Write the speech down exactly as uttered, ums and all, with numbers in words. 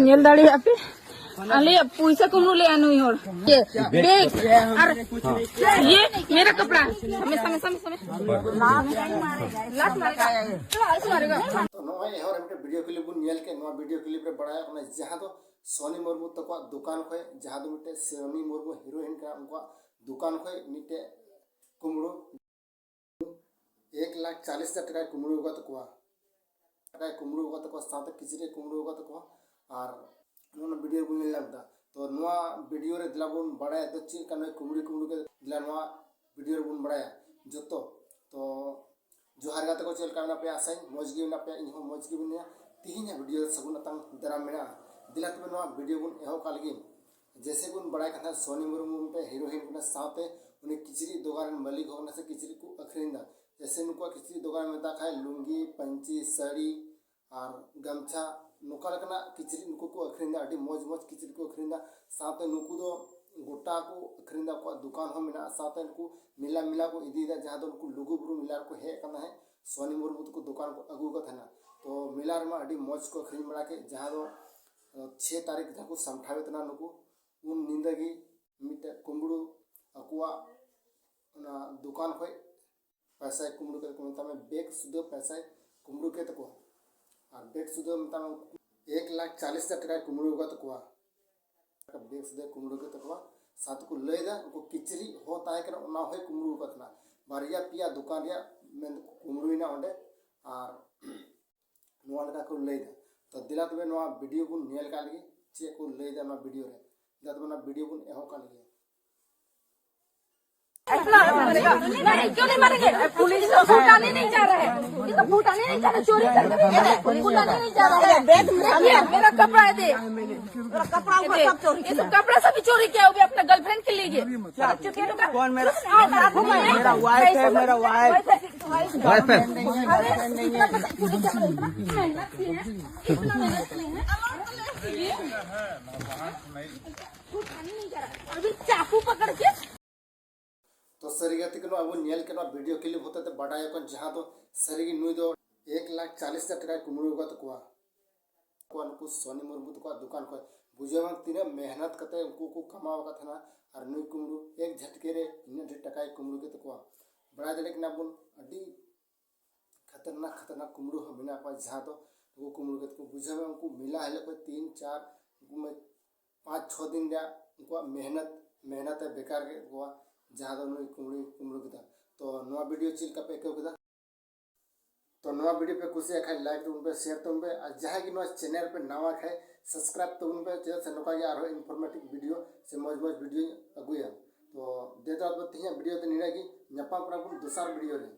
ᱧᱮᱞ ᱫᱟᱲᱮᱭᱟᱜ ᱯᱮ, ᱟᱞᱮᱭᱟᱜ ᱯᱩᱭᱥᱟᱹ ᱠᱩᱢᱵᱽᱲᱩ ᱞᱮᱜᱼᱟ ᱱᱩᱭ ᱦᱚᱲ᱾ ये बैग और ये मेरा कपड़ा, हमेशा, हमेशा, हमेशा, हमेशा। लात मारेगा। चलो, ऐसे मारेगा। ᱛᱚ, ᱱᱚᱜᱼᱚᱭ ᱮᱦᱚᱵ ᱨᱮ ᱢᱤᱫᱴᱮᱱ ᱵᱷᱤᱰᱤᱭᱳ ᱠᱞᱤᱯ ᱵᱚᱱ ᱧᱮᱞ ᱠᱮᱫ᱾ ᱱᱚᱣᱟ ᱵᱷᱤᱰᱤᱭᱳ ᱠᱞᱤᱯ ᱨᱮ ᱵᱟᱲᱟᱭᱚᱜ ᱠᱟᱱᱟ, ᱡᱟᱦᱟᱸ ᱫᱚ ᱥᱚᱱᱤ ᱢᱩᱨᱢᱩ ᱛᱟᱠᱚᱣᱟᱜ ᱫᱚᱠᱟᱱ ᱠᱷᱚᱱ, ᱡᱟᱦᱟᱸ ᱫᱚ ᱢᱤᱫᱴᱮᱱ ᱥᱚᱱᱤ ᱢᱩᱨᱢᱩ ᱦᱤᱨᱳᱭᱤᱱ ᱠᱟᱱᱟ, ᱩᱱᱠᱩᱣᱟᱜ ᱫᱚᱠᱟᱱ ᱠᱷᱚᱱ ᱢᱤᱫᱴᱮᱱ ᱠᱩᱢᱵᱽᱲᱩ ᱮᱠ ᱞᱟᱠᱷ ᱪᱟᱞᱤᱥ ᱦᱟᱡᱟᱨ ᱴᱟᱠᱟᱭ ᱠᱩᱢᱵᱽᱲᱩ ᱟᱠᱟᱫ ᱛᱟᱠᱚᱣᱟ᱾ ᱴᱟᱠᱟᱭ ᱠᱩᱢᱵᱽᱲᱩ ᱟᱠᱟᱫ ᱛᱟᱠᱚᱣᱟ, ᱥᱟᱶᱛᱮ ᱠᱤᱪᱨᱤᱡ ᱮ ᱠᱩᱢᱵᱽᱲᱩ ᱟᱠᱟᱫ ᱛᱟᱠᱚᱣᱟ᱾ ᱟᱨ ᱱᱚᱣᱟ ᱵᱷᱤᱰᱤᱭᱳ ᱵᱚᱱ ᱧᱮᱞ ᱧᱟᱢ ᱮᱫᱟ᱾ ᱛᱚ, ᱱᱚᱣᱟ ᱵᱷᱤᱰᱤᱭᱳ ᱨᱮ ᱫᱮᱞᱟ ᱵᱚᱱ ᱵᱟᱲᱟᱭᱟ, ᱛᱚ, ᱪᱮᱫ ᱞᱮᱠᱟ ᱱᱩᱭ ᱠᱩᱢᱵᱽᱲᱩ ᱠᱩᱢᱵᱽᱲᱩ ᱠᱮᱫ, ᱫᱮᱞᱟ ᱱᱚᱣᱟ ᱵᱷᱤᱰᱤᱭᱳ ᱨᱮᱵᱚᱱ ᱵᱟᱲᱟᱭᱟ ᱡᱚᱛᱚ᱾ ᱛᱚ, ᱡᱚᱦᱟᱨ ᱜᱟᱛᱮ ᱠᱚ, ᱪᱮᱫ ᱞᱮᱠᱟ ᱢᱮᱱᱟᱜ ᱯᱮᱭᱟ? ᱟᱥᱟᱧ ᱢᱚᱡᱽ ᱜᱮ ᱢᱮᱱᱟᱜ ᱯᱮᱭᱟ, ᱤᱧ ᱦᱚᱸ ᱢᱚᱡᱽ ᱜᱮ ᱢᱮᱱᱟᱹᱧᱟ᱾ ᱛᱮᱦᱮᱧᱟᱜ ᱵᱷᱤᱰᱤᱭᱳ ᱨᱮ ᱥᱟᱹᱜᱩᱱ ᱟᱛᱟᱝ ᱫᱟᱨᱟᱢ ᱢᱮᱱᱟᱜᱼᱟ᱾ ᱫᱮᱞᱟ ᱛᱚᱵᱮ ᱱᱚᱣᱟ ᱵᱷᱤᱰᱤᱭᱳ ᱵᱚᱱ ᱮᱦᱚᱵ ᱠᱟᱜ ᱞᱮᱜᱮ᱾ ᱡᱮᱭᱥᱮ ᱵᱚᱱ ᱵᱟᱲᱟᱭ ᱠᱟᱱ ᱛᱟᱦᱮᱸ, ᱥᱚᱱᱤ ᱢᱩᱨᱢᱩ ᱢᱤᱫᱴᱮᱱ ᱦᱤᱨᱳᱭᱤᱱ ᱠᱟᱱᱟ, ᱥᱟᱶᱛᱮ ᱩᱱᱤ ᱠᱤᱪᱨᱤᱡ ᱫᱚᱠᱟᱱ ᱨᱮᱱ ᱢᱟᱹᱞᱤᱠ ᱦᱚᱸ ᱠᱟᱱᱟ, ᱥᱮ ᱠᱤᱪᱨᱤᱡ ᱠᱚ ᱟᱹᱠᱷᱨᱤᱧ ᱮᱫᱟ᱾ ᱡᱮᱭᱥᱮ ᱱᱩᱠᱩᱣᱟᱜ ᱠᱤᱪᱨᱤᱡ ᱫᱚᱠᱟᱱ ᱢᱮᱛᱟᱜ ᱠᱷᱟᱡ ᱞᱩᱝᱜᱤ, ᱯᱟᱹᱧᱪᱤ, ᱥᱟᱹᱲᱤ ᱟᱨ ᱜᱟᱢᱪᱷᱟ, ᱱᱚᱝᱠᱟ ᱞᱮᱠᱟᱱᱟᱜ ᱠᱤᱪᱨᱤᱡ ᱱᱩᱠᱩ ᱠᱚ ᱟᱹᱠᱷᱨᱤᱧ ᱮᱫᱟ, ᱟᱹᱰᱤ ᱢᱚᱡᱽ ᱢᱚᱡᱽ ᱠᱤᱪᱨᱤᱡ ᱠᱚ ᱟᱹᱠᱷᱨᱤᱧ ᱮᱫᱟ᱾ ᱥᱟᱶᱛᱮ ᱱᱩᱠᱩ ᱫᱚ ᱜᱚᱴᱟ ᱠᱚ ᱟᱹᱠᱷᱨᱤᱧ ᱮᱫᱟ, ᱟᱠᱚᱣᱟᱜ ᱫᱚᱠᱟᱱ ᱦᱚᱸ ᱢᱮᱱᱟᱜᱼᱟ᱾ ᱥᱟᱶᱛᱮ ᱱᱩᱠᱩ ᱢᱮᱞᱟ, ᱢᱮᱞᱟ ᱠᱚ ᱤᱫᱤᱭᱮᱫᱟ, ᱡᱟᱦᱟᱸ ᱫᱚ ᱱᱩᱠᱩ ᱞᱩᱜᱩ ᱵᱩᱨᱩ ᱢᱮᱞᱟ ᱨᱮᱠᱚ ᱦᱮᱡ ᱟᱠᱟᱱ ᱛᱟᱦᱮᱸᱫ ᱥᱚᱱᱤ ᱢᱩᱨᱢᱩ ᱛᱟᱠᱚ ᱫᱚᱠᱟᱱ ᱠᱚ ᱟᱹᱜᱩ ᱟᱠᱟᱫ ᱛᱟᱦᱮᱱᱟ᱾ ᱛᱚ, ᱢᱮᱞᱟ ᱨᱮᱢᱟ ᱟᱹᱰᱤ ᱢᱚᱡᱽ ᱠᱚ ᱟᱹᱠᱷᱨᱤᱧ ᱵᱟᱲᱟ ᱠᱮᱫ, ᱡᱟᱦᱟᱸ ᱫᱚ ᱪᱷᱮ ᱛᱟᱹᱨᱤᱠᱷ ᱡᱟᱦᱟᱸ ᱠᱚ ᱥᱟᱢᱴᱷᱟᱣᱮᱫ ᱛᱟᱦᱮᱱᱟ ᱱᱩᱠᱩ, ᱩᱱ ᱧᱤᱫᱟᱹ ᱜᱮ ᱢᱤᱫᱴᱮᱡ ᱠᱩᱢᱵᱽᱲᱩ ᱟᱠᱚᱣᱟᱜ ᱚᱱᱟ ᱫᱚᱠᱟᱱ ᱠᱷᱚᱡ ᱯᱚᱭᱥᱟᱭ ᱠᱩᱢᱵᱽᱲᱩ ᱠᱮᱫ ᱛᱟᱠᱚᱣᱟ, ᱢᱮᱛᱟᱜ ᱢᱮ ᱵᱮᱜᱽ ᱥᱩᱫᱷᱟᱹ ᱯᱚᱭᱥᱟᱭ ᱠᱩᱢᱵᱽᱲᱩ ᱠᱮᱫ ᱛᱟᱠᱚᱣᱟ᱾ ᱟᱨ ᱵᱮᱜᱽ ᱥᱩᱫᱷᱟᱹ ᱢᱮᱛᱟᱜ ᱢᱮ ᱮᱠ ᱞᱟᱠᱷ ᱪᱟᱞᱤᱥ ᱦᱟᱡᱟᱨ ᱴᱟᱠᱟᱭ ᱠᱩᱢᱵᱽᱲᱩ ᱟᱠᱟᱫ ᱛᱟᱠᱚᱣᱟ᱾ ᱵᱮᱜᱽ ᱥᱩᱫᱷᱟᱹ ᱠᱩᱢᱵᱽᱲᱩ ᱠᱮᱫ ᱛᱟᱠᱚᱣᱟ᱾ ᱥᱟᱶ ᱛᱮᱠᱚ ᱞᱟᱹᱭᱫᱟ, ᱩᱱᱠᱩ ᱠᱤᱪᱨᱤᱡ ᱦᱚᱸ ᱛᱟᱦᱮᱸ ᱠᱟᱱᱟ, ᱚᱱᱟ ᱦᱚᱸᱭ ᱠᱩᱢᱵᱽᱲᱩ ᱟᱠᱟᱫ ᱛᱟᱦᱮᱱᱟ᱾ ᱵᱟᱨᱭᱟ ᱯᱮᱭᱟ ᱫᱚᱠᱟᱱ ᱨᱮᱭᱟᱜ ᱢᱮᱱ ᱠᱩᱢᱵᱽᱲᱩᱭᱮᱱᱟ ᱚᱸᱰᱮ᱾ ᱟᱨ ᱱᱚᱣᱟ ᱞᱮᱠᱟ ᱠᱚ ᱞᱟᱹᱭᱫᱟ᱾ ᱛᱚ, ᱫᱮᱞᱟ ᱛᱚᱵᱮ ᱱᱚᱣᱟ ᱵᱷᱤᱰᱤᱭᱳ ᱵᱚᱱ ᱧᱮᱞ ᱠᱟᱜ ᱞᱮᱜᱮ, ᱪᱮᱫ ᱠᱚ ᱞᱟᱹᱭᱫᱟ ᱱᱚᱣᱟ ᱵᱷᱤᱰᱤᱭᱳ ᱨᱮ᱾ ᱫᱮᱞᱟ ᱛᱚᱵᱮ ᱱᱚᱣᱟ ᱵᱷᱤᱰᱤᱭᱳ ᱵᱚᱱ ᱮᱦᱚᱵ ᱠᱟᱜ ᱞᱮᱜᱮ᱾ नहीं, क्यों नहीं मारेंगे? पुलिस तो भूटाने नहीं जा रहा है। ये तो भूटाने नहीं जा रहा, चोरी करके भी जा रहा है। भूटाने नहीं जा रहा है। ये मेरा कपड़ा है, दे। मेरा कपड़ा ऊपर सब चोरी किया। ये सब कपड़ा सब भी चोरी किया, वो भी अपना गर्लफ्रेंड के लिए। कौन मेरा? मेरा वाइफ है, मेरा वाइफ। वाइफ है। अभी चाकू पकड़ के। ᱛᱚ, ᱥᱟᱹᱨᱤ ᱜᱟᱛᱮ ᱠᱚ, ᱱᱚᱣᱟ ᱵᱚᱱ ᱧᱮᱞ ᱠᱮᱫ ᱱᱚᱣᱟ ᱵᱷᱤᱰᱤᱭᱳ ᱠᱞᱤᱯ ᱦᱚᱛᱮ ᱛᱮ ᱵᱟᱰᱟᱭ ᱟᱠᱟᱱ, ᱡᱟᱦᱟᱸ ᱫᱚ ᱥᱟᱹᱨᱤ ᱜᱮ ᱱᱩᱭ ᱫᱚ ᱮᱠ ᱞᱟᱠᱷ ᱪᱟᱞᱤᱥ ᱦᱟᱡᱟᱨ ᱴᱟᱠᱟᱭ ᱠᱩᱢᱵᱽᱲᱩ ᱟᱠᱟᱫ ᱛᱟᱠᱚᱣᱟ᱾ ᱠᱚᱣᱟ ᱱᱩᱠᱩ ᱥᱚᱱᱤ ᱢᱩᱨᱢᱩ ᱛᱟᱠᱚᱣᱟᱜ ᱫᱚᱠᱟᱱ ᱠᱷᱚᱱ᱾ ᱵᱩᱡᱷᱟᱹᱣ ᱢᱮ ᱛᱤᱱᱟᱹᱜ ᱢᱮᱦᱱᱚᱛ ᱠᱟᱛᱮ ᱩᱱᱠᱩ ᱠᱚ ᱠᱟᱢᱟᱣ ᱟᱠᱟᱫ ᱛᱟᱦᱮᱱᱟ, ᱟᱨ ᱱᱩᱭ ᱠᱩᱢᱵᱽᱲᱩ ᱮᱠ ᱡᱷᱟᱴᱠᱮ ᱨᱮ ᱤᱱᱟᱹᱜ ᱰᱷᱮᱨ ᱴᱟᱠᱟᱭ ᱠᱩᱢᱵᱽᱲᱩ ᱠᱮᱫ ᱛᱟᱠᱚᱣᱟ᱾ ᱵᱟᱲᱟᱭ ᱫᱟᱲᱮᱭᱟᱜ ᱠᱟᱱᱟ ᱵᱚᱱ ᱟᱹᱰᱤ ᱠᱷᱟᱛᱟᱨᱱᱟᱠ ᱠᱷᱟᱛᱟᱨᱱᱟᱠ ᱠᱩᱢᱵᱽᱲᱩ ᱦᱚᱸ ᱢᱮᱱᱟᱜ ᱠᱚᱣᱟ, ᱡᱟᱦᱟᱸ ᱫᱚ ᱱᱩᱠᱩ ᱠᱩᱢᱵᱽᱲᱩ ᱠᱮᱫ ᱠᱚ᱾ ᱵᱩᱡᱷᱟᱹᱣ ᱢᱮ ᱩᱱᱠᱩ ᱢᱮᱞᱟ ᱦᱤᱞᱳᱜ ᱠᱷᱚᱱ ᱛᱤᱱ ᱪᱟᱨ ᱩᱱᱠᱩ ᱢᱟ ᱯᱟᱸᱪ ᱪᱷᱚ ᱫᱤᱱ ᱨᱮᱭᱟᱜ ᱩᱱᱠᱩᱣᱟᱜ ᱢᱮᱦᱱᱚᱛ ᱢᱮᱦᱱᱚᱛ ᱮ ᱵᱮᱠᱟᱨ ᱠᱮᱫ ᱠᱚᱣᱟ, ᱡᱟᱦᱟᱸ ᱫᱚ ᱱᱩᱭ ᱠᱩᱢᱵᱽᱲᱩᱭ ᱠᱩᱢᱵᱽᱲᱩ ᱠᱮᱫᱟ᱾ ᱛᱚ ᱱᱚᱣᱟ ᱵᱷᱤᱰᱤᱭᱳ ᱪᱮᱫ ᱞᱮᱠᱟ ᱯᱮ ᱟᱹᱭᱠᱟᱹᱣ ᱠᱮᱫᱟ? ᱛᱚ ᱱᱚᱣᱟ ᱵᱷᱤᱰᱤᱭᱳ ᱯᱮ ᱠᱩᱥᱤᱭᱟᱜ ᱠᱷᱟᱱ ᱞᱟᱭᱤᱠ ᱛᱟᱵᱚᱱ ᱯᱮ, ᱥᱮᱭᱟᱨ ᱛᱟᱵᱚᱱ ᱯᱮ, ᱟᱨ ᱡᱟᱦᱟᱸᱭ ᱜᱮ ᱱᱚᱣᱟ ᱪᱮᱱᱮᱞ ᱯᱮ ᱱᱟᱣᱟ ᱠᱷᱟᱱ ᱥᱟᱵᱥᱠᱨᱟᱭᱤᱵ ᱛᱟᱵᱚᱱ ᱯᱮ, ᱪᱮᱫᱟᱜ ᱥᱮ ᱱᱚᱝᱠᱟ ᱜᱮ ᱟᱨᱦᱚᱸ ᱤᱱᱯᱷᱚᱨᱢᱮᱴᱤᱵᱷ ᱵᱷᱤᱰᱤᱭᱳ ᱥᱮ ᱢᱚᱡᱽ ᱢᱚᱡᱽ ᱵᱷᱤᱰᱤᱭᱳᱧ ᱟᱹᱜᱩᱭᱟ᱾ ᱛᱚ ᱫᱮ ᱫᱚ ᱛᱮᱦᱮᱧᱟᱜ ᱵᱷᱤᱰᱤᱭᱳ ᱫᱚ ᱱᱤᱱᱟᱹᱜ ᱜᱮ, ᱧᱟᱯᱟᱢ ᱠᱟᱱᱟ ᱵᱚᱱ ᱫᱚᱥᱟᱨ ᱵᱷᱤᱰᱤᱭᱳ ᱨᱮ᱾